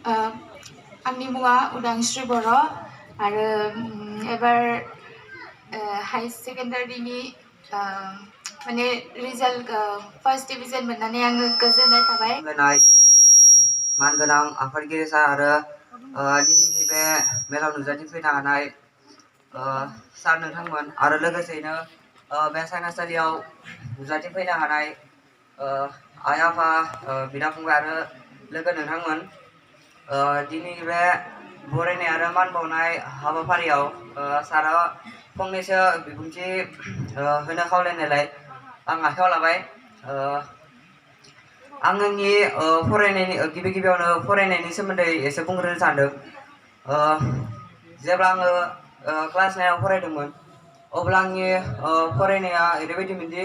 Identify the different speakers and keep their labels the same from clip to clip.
Speaker 1: आंनि मुङा उदांस्रि बर' आरो एबार हाई सेकेन्डारिनि माने रिजाल्ट फार्स्ट डिभिजन मोननानै आङो गोजोननाय थाबाय।
Speaker 2: मानगोनां आफादगिरि सार आरो दिनैनि बे मेलाव नुजाथिफैनो हानाय सार नोंथांमोन आरो लोगोसेयैनो बे सायनासालियाव नुजाथिफैनो हानाय आइ आफा बिदा फंबाय आरो लोगो नोंथांमोन दिनैनि बे बरायनाय आरो मान बावनाय हाबाफारियाव सारा फंनैसो बिबुंथि होनो खावलायनायलाय आं आखायाव लाबाय। आं आंनि फरायनायनि गिबियावनो फरायनायनि सोमोन्दै एसे बुंग्रोनो सानदों। जेब्ला आङो क्लास 9 आव फरायदोंमोन अब्ला आंनि फरायनाया ओरैबायदिमोनदि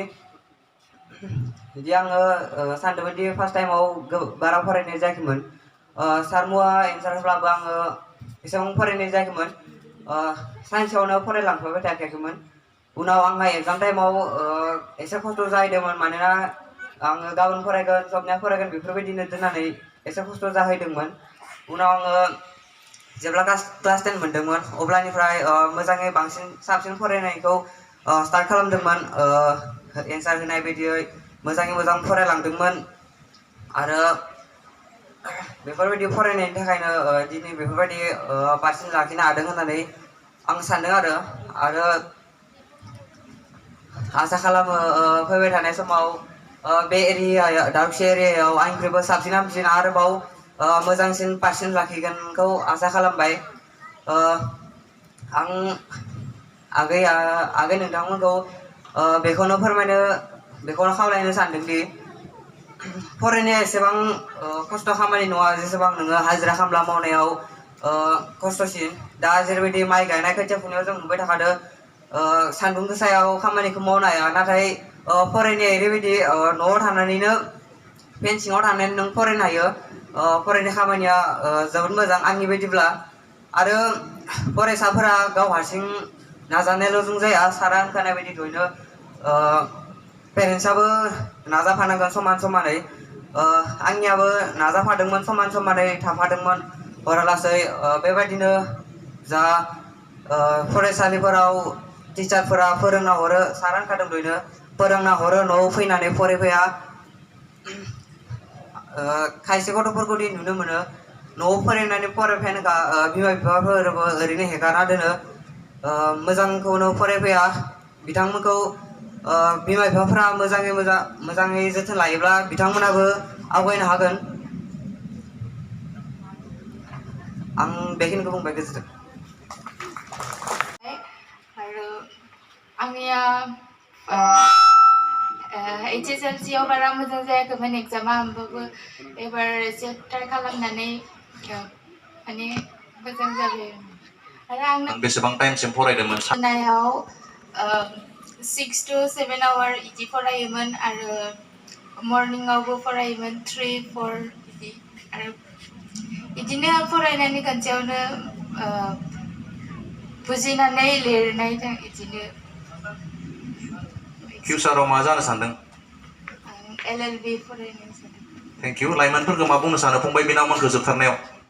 Speaker 2: आङो सानदोंमोन दि फार्स्ट टाइमाव बारा फरायनाय जायाखैमोन। सार मुवा एन्सार होब्लाबो आङो एसेबां फरायनाय जायाखैमोन। साइन्सआवनो फरायलांफाबाय थायाखैमोन। उनाव आंहा एग्जाम टाइमाव एसे खस्थ' जाहैदोंमोन मानोना आङो गाबोन फरायगोन सबनिया फरायगोन बेफोरबायदिनो दोननानै एसे खस्थ' जाहैदोंमोन। उनाव आङो जेब्ला क्लास 10 मोनदोंमोन अब्लानिफ्राय मोजाङै साबसिन फरायनायखौ स्टार्ट खालामदोंमोन। एन्सार होनाय बायदियै मोजाङै मोजां फरायलांदोंमोन आरो बेफोरबायदि फरायनायनि थाखायनो दिनै बेफोरबायदि पारसेन्ट लाखिनो हादों होननानै आं सानदों आरो आसा खालामो फैबाय थानाय समाव बे एरियायाव दाउखि एरियायाव आंनिख्रुइबो साबसिन हामसिन आरोबाव मोजांसिन पारसेन्ट लाखिगोनखौ आसा खालामबाय। आं आगै नोंथांमोनखौ बेखौनो खावलायनो सानदोंदि फरायनाया एसेबां खस्थ' खामानि नङा जेसेबां नोङो हाजिरा खामला मावनायाव खस्थ'सिन। दा जेरैबायदि माइ गायनाय खोथिया फुनायाव जों नुबाय थाखादों सान्दुं गोसायाव खामानिखौ मावनो हाया, नाथाय फरायनाया ओरैबायदि न'आव थानानैनो फेन सिङाव थानानै नों फरायनो हायो। फरायनाय खामानिया जोबोद मोजां आंनि बायदिब्ला। आरो फरायसाफोरा गाव हारसिं नाजानायल'जों जाया, सारा होनखानाय बायदि दहायनो पेरेन्टसाबो नाजाफानांगोन समान समानै। आंनियाबो नाजाफादोंमोन समान समानै थाफादोंमोन हरालासै। बेबायदिनो जा फरायसालिफोराव टिचारफोरा फोरोंना हरो, सार होनखादों दहायनो फोरोंना हरो, न'आव फैनानै फरायफैया। खायसे गथ'फोरखौ नुनो मोनो न'आव फरायनानै फरायफैयानोखा बिमा बिफाफोरबो ओरैनो हेगारना दोनो, मोजांखौनो फरायफैया। बिथांमोनखौ बिमा बिफाफ्रा मोजाङै जोथोन लायोब्ला बिथांमोनाबो आवगायनो हागोन। आं बेखिनिखौ बुंबाय, गोजोन्थों।
Speaker 1: आरो आंनिया HSLC आव बारा मोजां जायाखैमोन एग्जामा, होमबाबो एबार एसे ट्राइ खालामनानै माने मोजां जाबाय। आरो आं
Speaker 3: बेसेबां टाइमसिम फरायदोंमोन?
Speaker 1: नायाव 6 to 7 आवार इदि फरायोमोन आरो मर्निंआवबो फरायोमोन 3-4 बिदि। आरो बिदिनो फरायनायनि खाथियावनो बुजिनानै लिरनाय बिदिनो।
Speaker 3: फिउचाराव मा जानो सानदों?
Speaker 1: LLB फरायनो सानदों।
Speaker 3: Thank you. लाइमोनफोरखौ मा बुंनो सानो फंबाय बिनानावमोनखौ जोबथारनायाव?